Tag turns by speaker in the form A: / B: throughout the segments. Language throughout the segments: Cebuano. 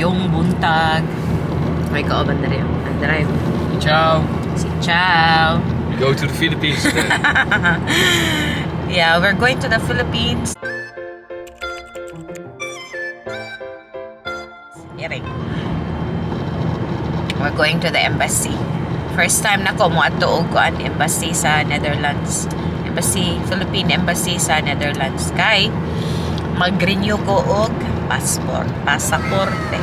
A: Maayong buntag. May kauban na rin ang drive.
B: Ciao.
A: Si Ciao.
B: We go to the Philippines today.
A: Yeah, we're going to the Philippines. Iring. We're going to the embassy. First time na ko moadto og kuan embassy sa Netherlands. Embassy, Philippine Embassy sa Netherlands. Kay mag-renew ko og passport, pasaporte.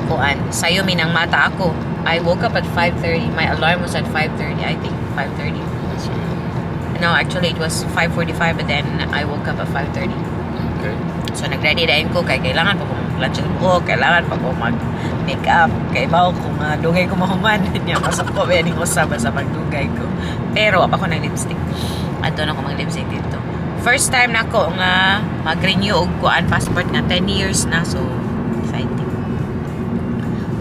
A: Kuan, sayo minang mata ako. I woke up at 5:30. My alarm was at 5:30, I think 5:30.
B: That's weird.
A: No, actually it was 5:45, but then I woke up at 5:30.
B: Okay.
A: So nag-ready dahil ko kay kailangan pa ko mag-lunch ang buhok, kailangan pa ko mag-makeup, kay bawo ko nga dugay ko mahuman niya pasok ko ba ko sa basta pagdugay ko. Pero apa ko ng lipstick. Adto na ko mag-lipstick dito. First time na ko nga mag-renew og kuan passport nga 10 years na, so exciting.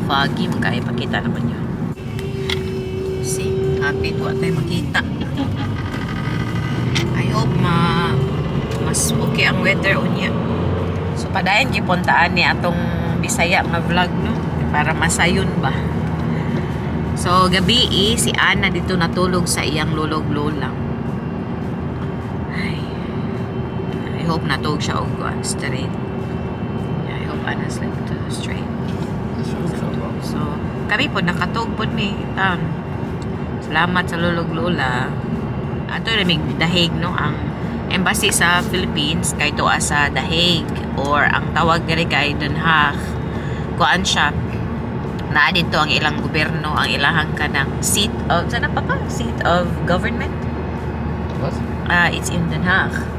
A: Foggy man kay pakita naman yun. See, happy wa tayo makita. I hope ma mas okay ang weather unya. So padayon gipuntaan ni atong Bisaya nga vlog, no, para masayon ba. So gabi eh, si Ana dito natulog sa iyang lulog lola. Ay, I hope natulog siya og kuan, straight. Yeah, I hope Ana slept straight.
B: That's ook zo.
A: So, kami po, nakatug po ni town. Salamat sa lulog lola. Ato na may The Hague, no? Ang embassy sa Philippines, kay tuwa sa The Hague, or ang tawag diri kay Den Haag. Kuan siya, naa dito ang ilang gobyerno, ang ilahang kanang seat of, sana pa pa? Seat of government?
B: What?
A: It's in Den Haag.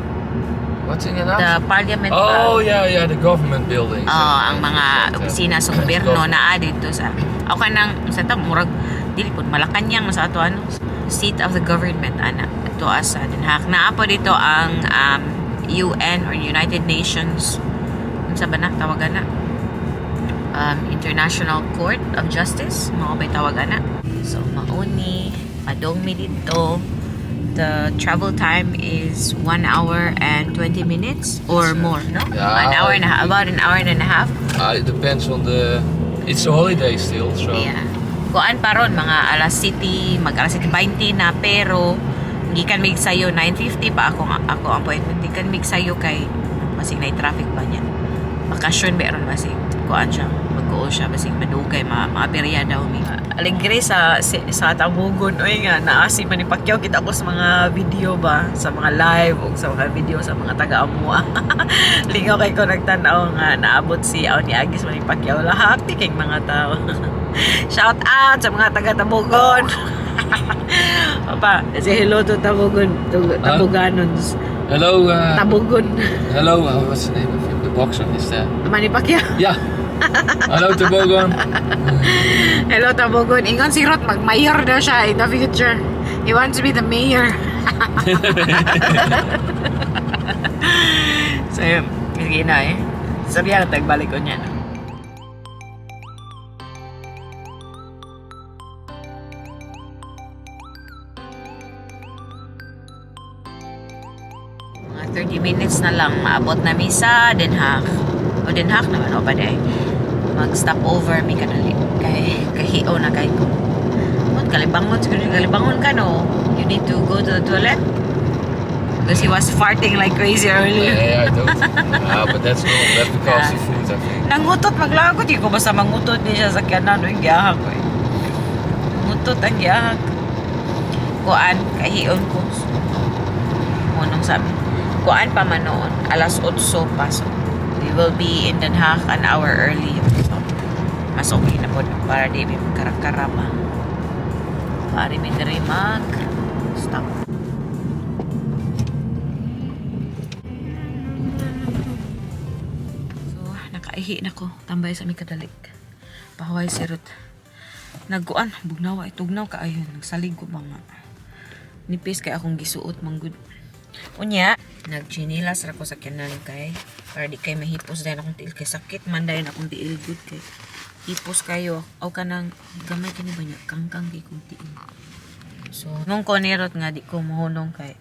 B: What's in Den
A: The
B: Haag?
A: parliament.
B: Oh yeah, the government buildings.
A: Oh, ang mga opisina sa gobyerno naa dito sa ako kanang sa ta murag dili pud Malacañang sa ato ano seat of the government ana ato sa Den Haag. Naa po dito ang UN or United Nations, unsa ba na tawagan na, International Court of Justice mao bay tawag ana. So mauni padong mi dito. The travel time is 1 hour and 20 minutes or
B: It's,
A: more, no?
B: yeah.
A: An hour and a half, about an hour and a half.
B: It depends on the. It's a holiday still, so.
A: Yeah. Kuan pa ron, mga alas city, mag alas 7:20 na, pero gikan mig sayo 9:50 pa ako ako ang appointment. Gikan mig sayo kay basig na traffic pa niya. Bakasyon ba ron, basig kuan siya, mag-go siya basig madugay ma maaberya daw mi. Alegre sa Tabugon oy nga naa si Manny Pacquiao, kita ko sa mga video ba, sa mga live o sa mga video sa mga taga-amua. Lingaw kay ko nagtan-aw nga naabot si aw ni Agis Manny Pacquiao. La happy kay mga tao. Shout out sa mga taga Tabugon. Papa, say hello to Tabugon, to Tabuganons.
B: Hello.
A: Tabugon.
B: Hello. What's the name of him? The boxer is there.
A: Manny Pacquiao.
B: Yeah. Hello Tabogon.
A: Hello Tabugon. Ingon si Rot, mag-mayor daw siya in the future. He wants to be the mayor. So yun, sige na eh. Sabi na tagbalik ko niya. No? Mga 30 minutes na lang, maabot na mi sa Den Haag. O Den Haag naman, o ba di? Mag-stop over mi kadali. Kay, kahio na kay ko. Kung kalibangon, siguro kalibangon ka, no? You need to go to the toilet. Because he was farting like crazy earlier.
B: Yeah, I don't. Ah, but that's not. That's because the food, I think.
A: Nangutot maglagot. Di ko basta mangutot ni siya sa kanan. Ang giyahak ko eh. Ngutot ang giyahak. Kuan, kahion ko. Munong sabi. Kuan pa man noon. Alas 8 pa. So, we will be in Den Haag an hour early. So, mas okay na po para di mi magkarakara ba. Para mi diri mag stop. So, nakaihi na ko. Tambay sa mi kadalik. Pahuway si Ruth. Nagkuan, bugnaw ay tugnaw kaayo. Nagsalig ko ba nga. Nipis kay akong gisuot manggud. Unya, nagchinilas ra ko sa kanan kay para di kay mahipos dayon akong tiil kay sakit man dayon akong tiil gud kay hipos kayo. Aw kanang gamay kini ba niya kangkang kay kong tiil. So, nung ko ni Ruth nga di ko mohunong kay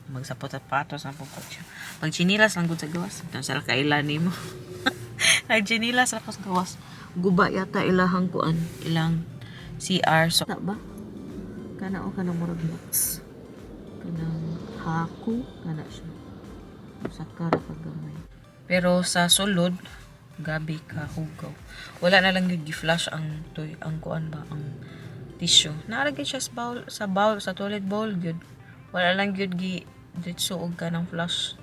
A: magsapot at patos ang pugkot siya. Pag chinilas lang gud sa gawas, sa kaila nimo. Nagtsinilas ra ko sa gawas. Guba yata ilahang kuan, ilang CR. So, ta ba? Kana o kanang murag box. Kanang haku kana siya. Usa ka ra ka gamay. Pero sa sulod, gabi ka hugaw. Wala na lang yung gi-flush ang toy ang kuan ba, ang tissue. Naa ra gyud siya sa bowl, sa toilet bowl gyud. Wala lang gyud gi ditso og kanang flush.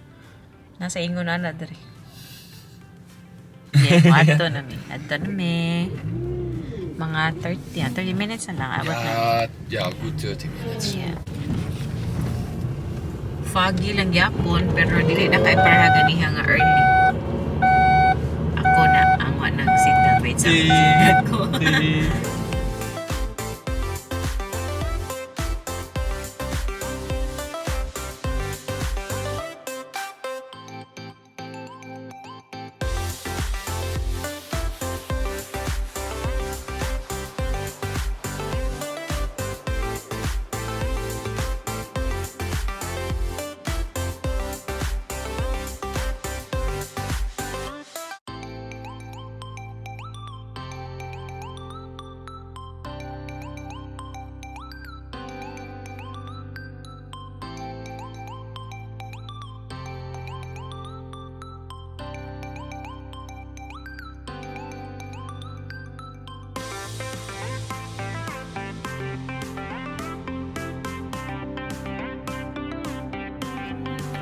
A: Nasa ingon na na diri. Yeah, adto na mi. Adto na mi. Mga 30, 30 minutes na lang abot na.
B: Ja, good 30 minutes.
A: Yeah. Foggy lang gyapon pero dili na kay para ganiha nga early. Ako na ang wa nag seatbelt. Wait sa seatbelt ko.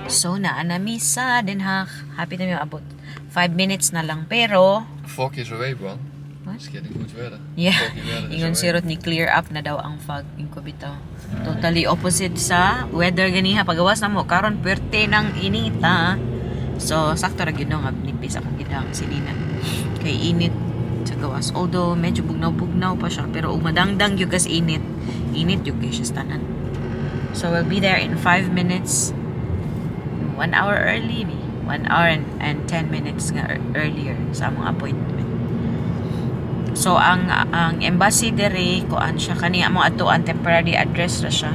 A: So naa na mi sa Den Haag. Happy na mi abot. 5 minutes na lang pero
B: Fog is away, bro.
A: What?
B: It's getting good weather.
A: Yeah.
B: Foggy weather is
A: Ingon
B: away.
A: si Ruth ni clear up na daw ang fog in bitaw. Totally opposite sa weather ganiha pagawas na mo karon puwerte ng inita. So sakto ra gyud no nga nipis akong gidang sinina. Kay init sa gawas. Although medyo bugnaw-bugnaw pa siya pero umadangdang gyud kas init. Init gyud kay siya sa tanan. So we'll be there in 5 minutes. 1 hour early mi. 1 hour and 10 minutes nga earlier sa among appointment. So ang embassy dere kuan siya kani among atuan, temporary address ra siya.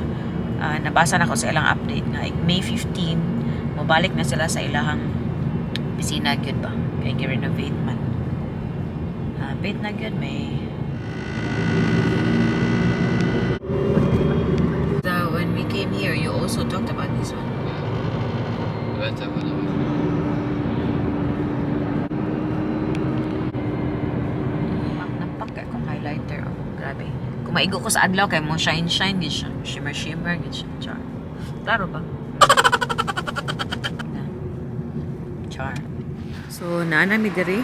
A: Ah, nabasa na ko sa ilang update nga May 15 mobalik na sila sa ilahang opisina gyud ba kay gi-renovate man. Hapit na gyud may. So when we came here, you also talked about this one.
B: Yeah. Went there when I was
A: Pak na pak kong highlighter. Oh, grabe. Kung maigo ko sa adlaw kay mo shine shine gid siya. Shimmer shimmer gid siya. Char. Klaro ba? Na. Char. So naa na mi diri.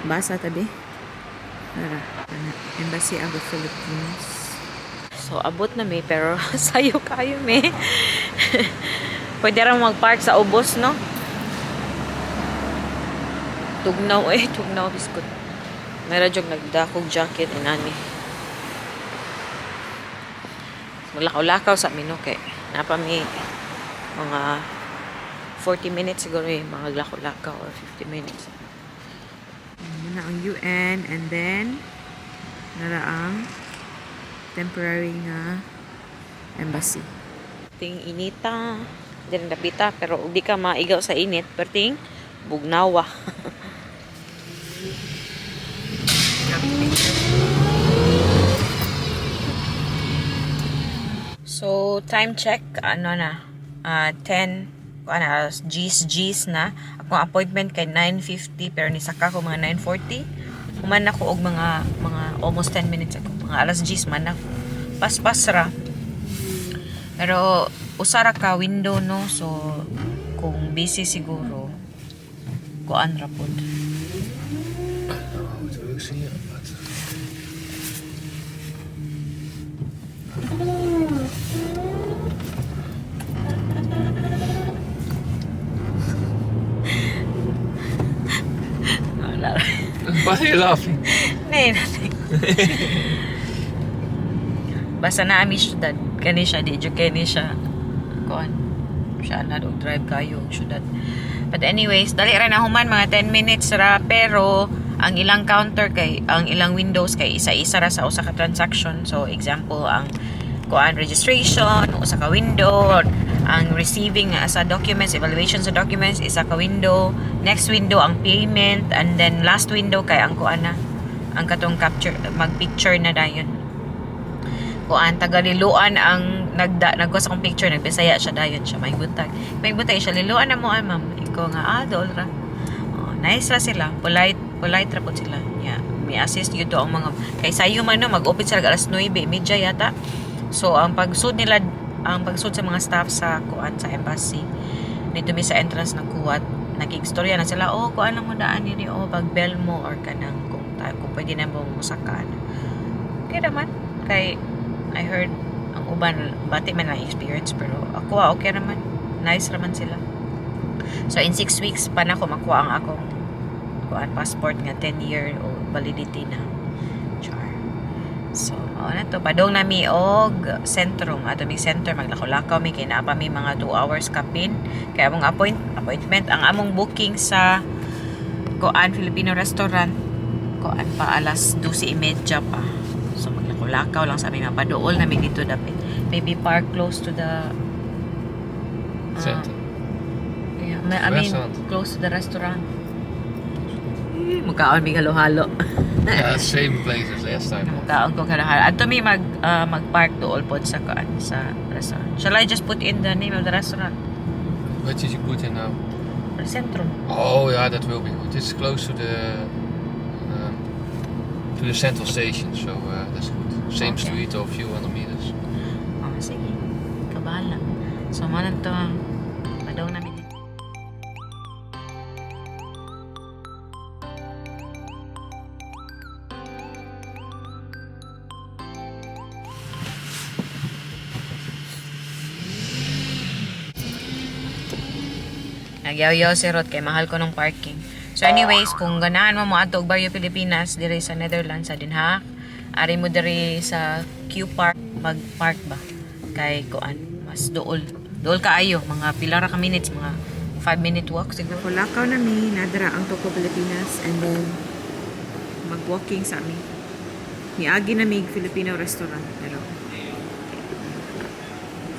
A: Basa tabi. Tara. Ana. Embassy of the Philippines. So abot na mi pero sayo kayo mi. Pwede ra mag-park sa ubos, no? Tugnaw eh, tugnaw biskot. Meron jud nagdakog jacket inani. Maglakaw-lakaw sa amin, okay. Napa mi mga 40 minutes siguro eh, mga lakaw-lakaw or 50 minutes. Muna ang UN and then nara ang temporary nga embassy. Ting inita, di rin dapita, pero di ka maigaw sa init, pero ting bugnawa. Grabe picture. So, time check, ano na, 10, ano, alas G's, G's na. Akong appointment kay 9:50 pero nisaka ko mga 9:40. Human ako og mga almost 10 minutes ako. Mga alas G's man ako. Paspas ra. Pero usa ra ka window, no, so kung busy siguro kuan ra pod.
B: I don't know how it works here, but
A: Wala.
B: Why are you laughing?
A: Nee, nothing. Basta na ami syudad. Kani siya, di jud kani siya. Kuan. Siya na og drive kayo og syudad. But anyways, dali ra na human, mga 10 minutes ra, pero ang ilang counter kay ang ilang windows kay isa-isa ra sa usa ka transaction. So example, ang kuan registration, usa ka window, Ang receiving sa documents, evaluation sa documents, isa ka window. Next window ang payment, and then last window kay ang kuan na, ang katong capture, mag-picture na dayon. Kuan, taga Liloan ang nagda nagkuha sa akong picture, nagbisaya siya dayon siya, may butag. May butag siya, "Liloan na mo ay ma'am." Iko nga ah dool ra. Oh, nice ra sila, polite, polite ra pud sila. Yeah, may assist yun to ang mga kay sayo man no, mag-open sila alas 9:30 yata. So ang pagsud nila, ang pagsud sa mga staff sa kuan, sa embassy dito mi sa entrance ng kuwat, nakigstorya na sila, "Oh, kuan lang mo daan ini, oh, pag bell mo or kanang kung pwede na mo musakan." Okay naman kay I heard ang uban bati man lang experience, pero ako ah, okay naman, nice raman sila. So in 6 weeks pa na ako makuha ang akong kuan, passport nga 10 year o validity na, char. So mao na to, padong nami og sentrum ato mi center, maglakaw-lakaw mi kay naa pa mi mga 2 hours kapin kay among appointment, ang among booking sa kuan, Filipino restaurant, kuan pa, alas 12:30 pa. So maglakaw-lakaw lang sa aming, mapaduol nami dito dapit, maybe park close to the
B: Center.
A: Yeah, I mean,
B: Restaurant.
A: Close to the restaurant. Eh, mukaon mi halo-halo.
B: Yeah, same place as last time.
A: Mukaon ko halo-halo. Adto mi mag-park dool pod sa kuan, sa restaurant. Shall I just put in the name of the restaurant?
B: What did you put in now?
A: Centrum.
B: Oh yeah, that will be good. It's close to the central station, so that's good. Same street or a few hundred meters.
A: Oh, sige. Kabala. So, mao na to. Padong namin dito. Nagyaw-yaw si Rod kay mahal ko ng parking. So anyways, kung ganahan mo moadto og Barrio Pilipinas diri sa Netherlands, sa Den Haag, ari mo diri sa Q Park mag-park ba? Kay kuan, mas duol. Duol kaayo, mga pila ra ka minutes, mga 5-minute walk siguro. Lakaw na mi, nadra ang Toko Pilipinas and then mag-walking sa mi. Miagi na mig Filipino restaurant pero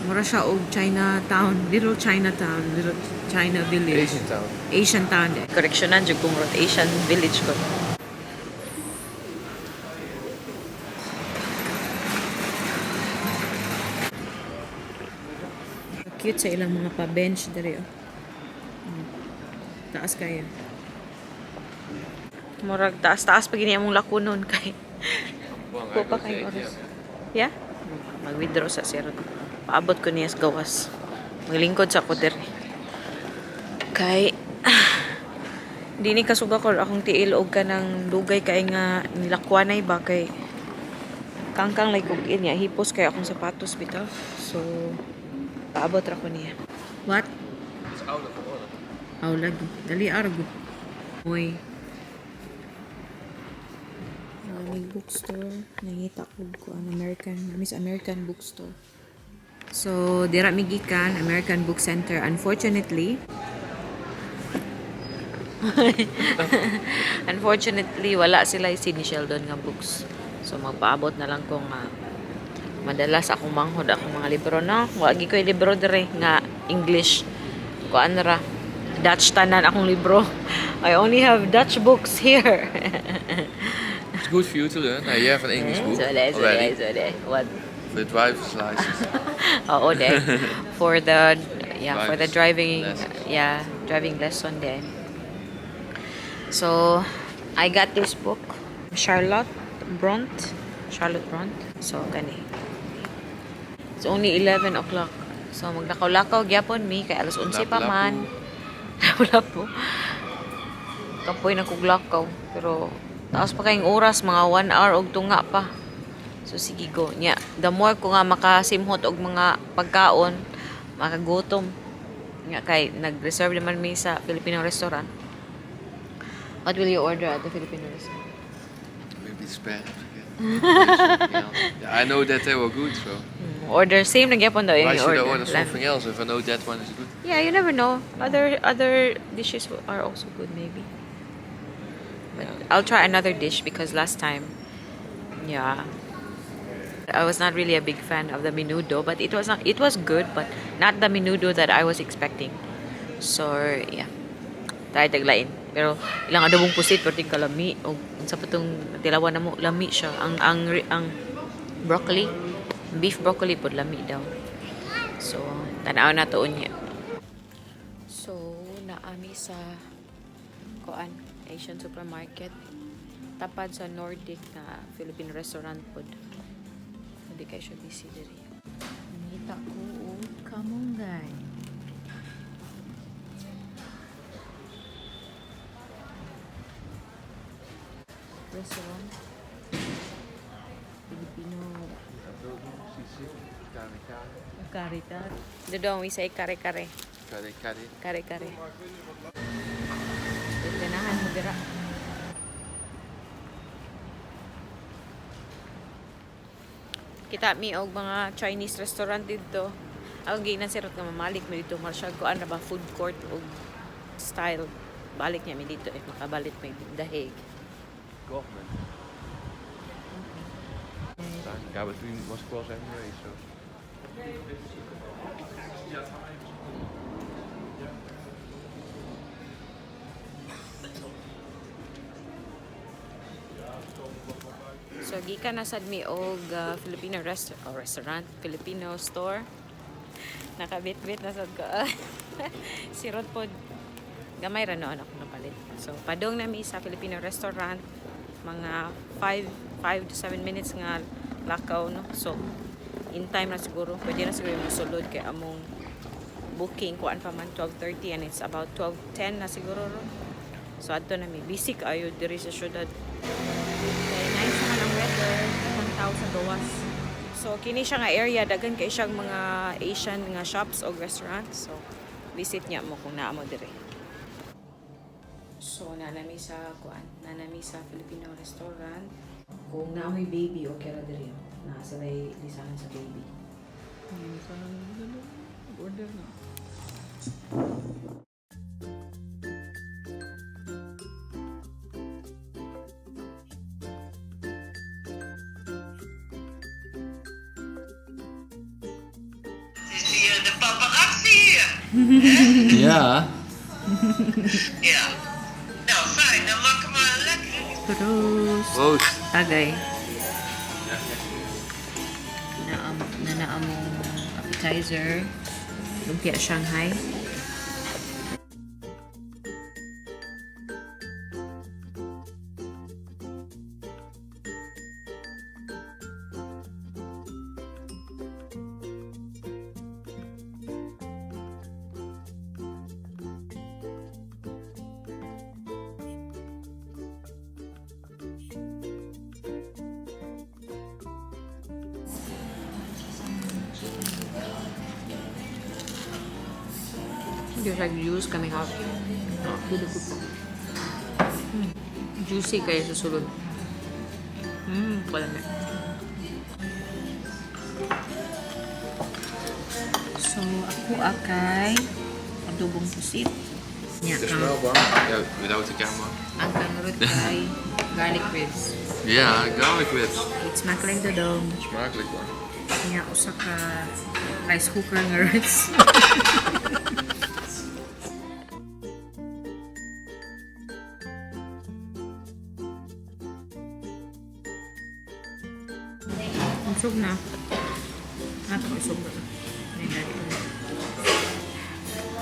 A: mura siya og Chinatown, little Chinatown, little China village.
B: Asian town.
A: Asian town. Correctionan jud kong rot Asian village ko. Cute sa ilang mga pa-bench diri oh. Taas kaya. Murag taas-taas pa gini among lakunon kay ko pa kay oras. Yeah? Mag-withdraw sa sir. Paabot ko niya sa gawas. Maglingkod sa ko diri. Kay di ni kasuga ko akong tiil og kanang dugay kay nga nilakwanay ba kay kangkang like og niya hipos kay akong sapatos bitaw. So paabot ra ko niya. What?
B: It's out of order.
A: Aw lagi. Dali argo. Uy. May bookstore. Nangita ko ang American, Miss American Bookstore. So, dira mi gikan American Book Center. Unfortunately, wala sila Sidney Sheldon nga books. So, magpaabot na lang ko nga madalas akong manghod akong mga libro, no? Wagi ko libro dire nga English. Kuan ra. Dutch tanan akong libro. I only have Dutch books here.
B: It's good for you to learn. Now you have an English book
A: Sole, sole,
B: already
A: sole. What?
B: for the driver's license.
A: Oo, de. For the yeah, for the
B: Driver's
A: driving
B: lesson.
A: Yeah, driving lesson din. So, I got this book, Charlotte Bronte. Charlotte Bronte. So, gani. It's only 11 o'clock. So, maglakaw-lakaw gyapon mi kay alas 11 pa
B: Lapu-lapu.
A: Man. Lapu-lapu. Kapoy na kog lakaw. Pero, taas pa kayong oras, mga 1 hour og tunga pa. So, sige go. Nya, the more ko nga makasimhot og mga pagkaon, makagutom. Nga kay nag-reserve naman mi sa Filipino restaurant. What will you order at the Filipino restaurant?
B: Maybe spare again. Maybe something else. Yeah, I know that they were good, so
A: Order same na gyapon daw yung
B: why should I
A: order.
B: order something else if I know that one is good?
A: Yeah, you never know. Other dishes are also good maybe. But I'll try another dish because last time, yeah. I was not really a big fan of the menudo, but it was not it was good, but not the menudo that I was expecting. So, yeah. Try taglain. Pero ilang adobong pusit pero ting kalami og unsa pa tong tilawan namo, lami siya. Ang broccoli, beef broccoli pod lami daw. So, tanaw na to unya. So, naa mi sa kuan, Asian supermarket, tapad sa Nordic na Philippine restaurant pod. Hindi kayo siya busy diri. Nangita ko og kamunggay. Restaurant. Filipino.
B: Kare kare.
A: Kare kare. Dodong, we say kare kare.
B: Kare kare.
A: Kare kare. Ganahan mo dira. Kita mi og mga Chinese restaurant dito. Ang giingnan si Rot nga mamalik mi dito, marshal ko ano ba, food court og style. Balik niya mi dito eh makabalit may dahig.
B: Government. Yeah, but we must cross anyway, so.
A: So gikan na sad mi og Filipino restaurant, Filipino store. Nakabit-bit na sad ko. Si Rod pod gamay ra noon ako napalit. So padong na mi sa Filipino restaurant, mga 5 to 7 minutes nga lakaw, no. So in time na siguro, pwede na siguro yung musulod kay among booking kuan pa man 12:30 and it's about 12:10 na siguro ron. So adto na mi, busy kaayo diri sa syudad. Kay nice naman ang weather, daghang tao sa gawas. So kini siya nga area, daghan kay siyang mga Asian nga shops o restaurants. So visit niya mo kung naa mo diri. So naa na mi sa kuan, naa na mi sa Filipino restaurant. Kung naa mo'y baby, okay ra diri. Naa sila lisahan sa baby.
B: Order na.
C: Het is hier de paparazzi hier.
B: Ja.
C: Ja. Nou, fijn. Dan maak hem maar lekker.
A: Prost.
B: Proost.
A: Tagay. Na naamong appetizer. Lumpia Shanghai. There's like juice coming out. Juicy kayo sa sulod. Wala na. So, ako akay adobong pusit. Nya,
B: De smell warm. Yeah, without the camera.
A: Ang kangrut kay garlic ribs.
B: Ja, garlic ribs.
A: It's smakelijk, Dodong.
B: Smakelijk hoor.
A: Nya, usa ka rice cooker nga rice. Usog na. Nato isog na. May dali.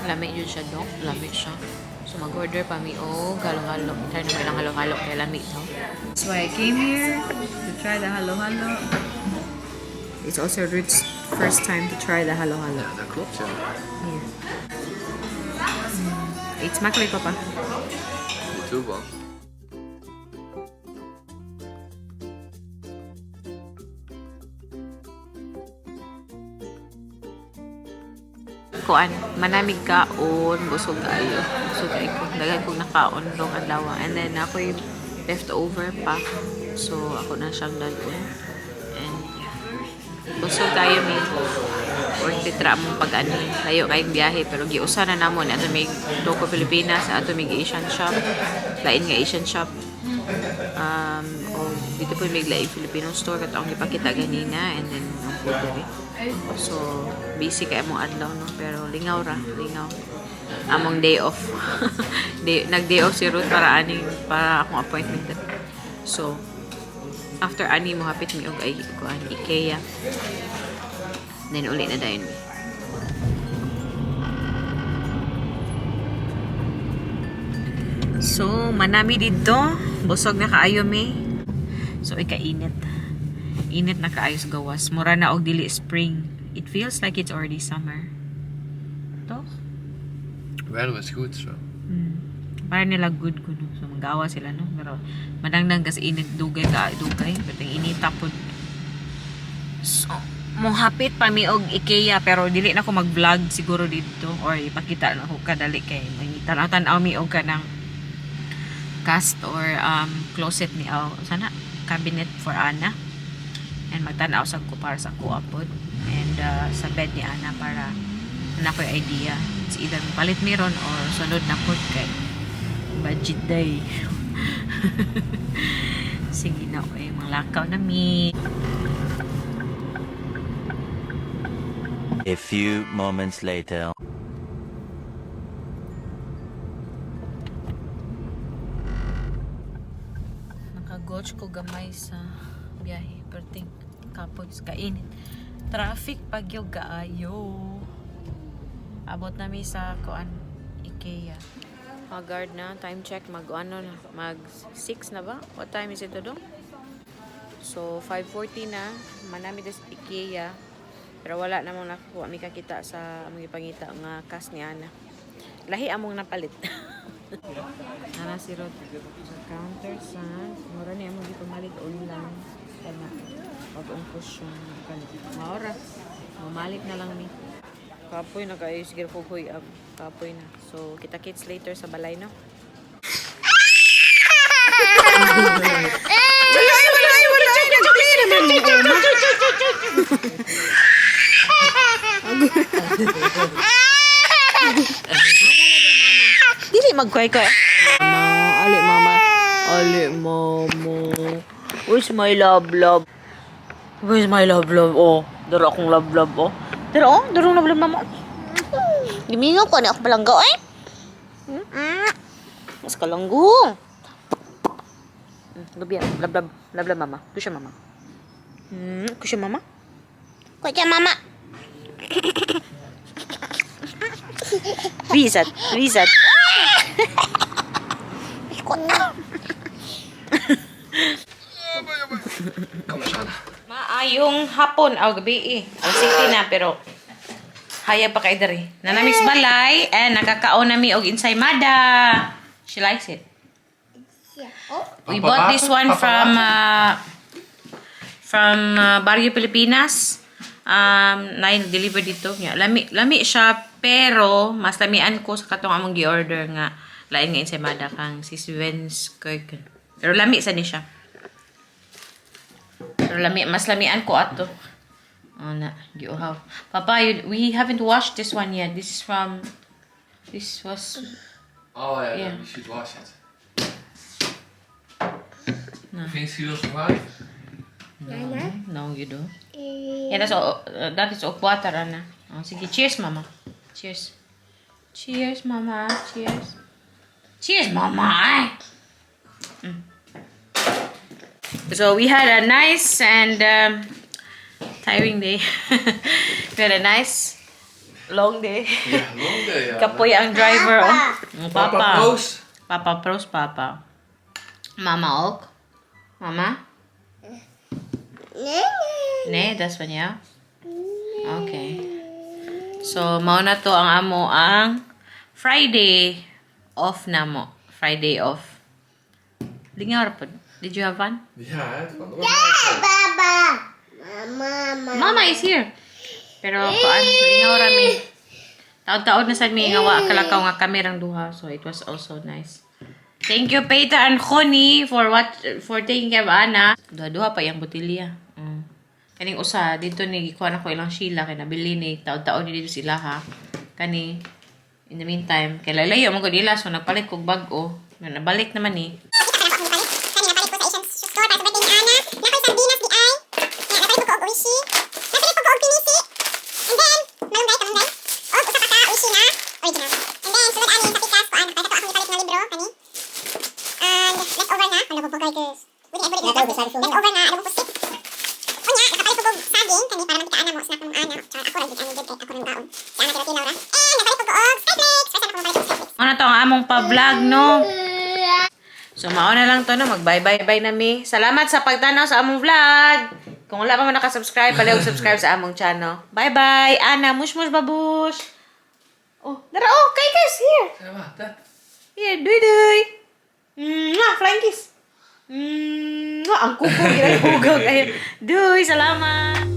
A: Lami yun siya, Dok. Lami siya. So, mag-order pa mi og halo-halo. Try na ilang halo-halo kay lami to. That's why I came here to try the halo-halo. It's also Ruth's first time to try the halo-halo.
B: Ja, dat klopt, ja.
A: Yeah. Eet smakelijk, papa.
B: Je toe, man.
A: Kuan, manamig kaon, busog ayo. Busog ay ko. Daghan kong nakaon rong adlaw. And then ako'y leftover pa. So ako na siyang dalon. And yeah. Busog tayo mi. Worth it ra among pag-ani. Layo kayong biyahe pero giusa na namo ni ato mig Toko Pilipinas, ato mig Asian shop. Lain nga Asian shop. O dito po may laing Filipino store katong gipakita ganina and then ang food diri. So busy kay among adlaw, no, pero lingaw ra, lingaw. Among day off. Day, nag day off si Ruth para aning para akong appointment. So after ani mo hapit mi og ay kuan IKEA. Then uli na dayon mi. So, manami dito. Busog na kaayo mi. So, ikainit. Init na kaayo sa gawas. Mura na og dili spring. It feels like it's already summer. Toch?
B: Weather was good, so.
A: Para nila good kuno. So, magawa sila, no? Pero, madangdang kasi init dugay ka, dugay. But ang inita po. So, mohapit pa mi og IKEA pero dili na ko mag-vlog siguro dito or ipakita na ko kadali kay mangita tan-aw mi og kanang cast or closet ni aw sana cabinet for Ana and magtan-aw sa ko para sa kuha pod and sa bed ni Ana para na ko idea. It's either palit mi ron or sunod na pod kay budget day. Sige na oy, mga lakaw na mi.
D: A few moments later.
A: Nakagoch ko gamay sa biyahe. Perting kapoy sa kainit. Traffic pagyo kaayo. Abot na mi sa kuan IKEA. Mag-guard na, time check, mag ano na, mag 6 na ba? What time is it dong? So 5:40 na, manami des IKEA. Pero wala namang nakuha mi kakita sa among gipangita nga cast ni Ana. Lahi among napalit. Nana si Rod sa counter sa mura niya among gipamalit online kana pag-ong cushion kalit. Maora. Mamalit na lang mi. Kapoy na kayo sige ko huy ab. Kapoy na. So kita kits later sa balay, no. Wala wala wala naman. Dili magkway-kway. Mama, ali mama. Ali mama. Where's my love love? Where's my love love? Oh, daro akong love love oh. Daro oh, daro love love mama.
E: Gimingaw ko ni ako palangga eh. Mas kalanggo.
A: Love yan. Love love. Love love mama. Kusya mama. Kusya mama.
E: Kuya mama.
A: Wie is dat? Wie is dat?
E: Ikot na.
B: Kom eens aan.
A: Maayong hapon aw gabi eh. Alas 7 na pero hayag pa kay diri. Nanamix balay and nakakaon na mi og ensaymada. She likes it. We
B: Papa
A: bought this
B: water?
A: one
B: Papa
A: from
B: water?
A: Barrio Pilipinas. Nine deliver dito niya. Lami lami siya pero mas lamian ko sa katong among gi-order nga lain nga ensaymada kang si Svenskirchen. Pero lami sa ni siya. Pero lami mas lamian ko ato. Oh na, giuhaw. Papa, we haven't washed this one yet. This is from this was
B: Oh yeah,
A: Yeah.
B: we should wash it. You think she will survive?
A: No, you do. Yeah, that's all, that is all water, Ana. Oh, sige, cheers, mama. Cheers. Cheers, mama. Cheers. Cheers, mama. Ay. So we had a nice and tiring day. We had a nice long day.
B: Yeah, long day. Yeah.
A: Kapoy ang driver. Oh. Papa.
B: Papa Proos.
A: Papa pros, papa. Mama ook. Mama? Nee, that's one, yeah? Okay. So, mao na to ang amo ang Friday off na mo. Friday off. Lingaw ra pod. Did you have fun?
B: Ja, het kan nog.
E: Baba. Mama.
A: Mama is here. Pero kuan, lingaw ra mi. Taod-taod na sad mi nga wa kalakaw nga kami rang duha. So it was also nice. Thank you Peter and Connie for what for taking care of Ana. Duha-duha pa iyang botilya. Kaning usa dito ni gikuha na ko ilang Sheila kay nabili ni taod-taod ni dito sila ha. Kani in the meantime kay lalayo man gud ila so nagpalit kog bag-o. Nabalik naman ni.
F: Leftover nga adobong pusit. Unya, nakapalit ko og saging kani para makitaan namo snack namong ana. Char, ako ra gid ani gid kay ako rang kaon. Si Ana pero tilaw ra. Eh, nakapalit ko og Skyflakes. First time ako mapalit og Skyflakes.
A: Ano to ang among pa-vlog, no? So, mao na lang to, no? Mag-bye-bye-bye na mi. Salamat sa pagtanaw sa among vlog. Kung wala pa man nakasubscribe, palihog subscribe sa among channel. Bye-bye! Ana, mush mush babush! Oh, dara, oh, kay guys, here! Here, duy duy! Mwah, flying kiss! Mwah, ang kuko, ginagugog. Ayun. Duy, salamat!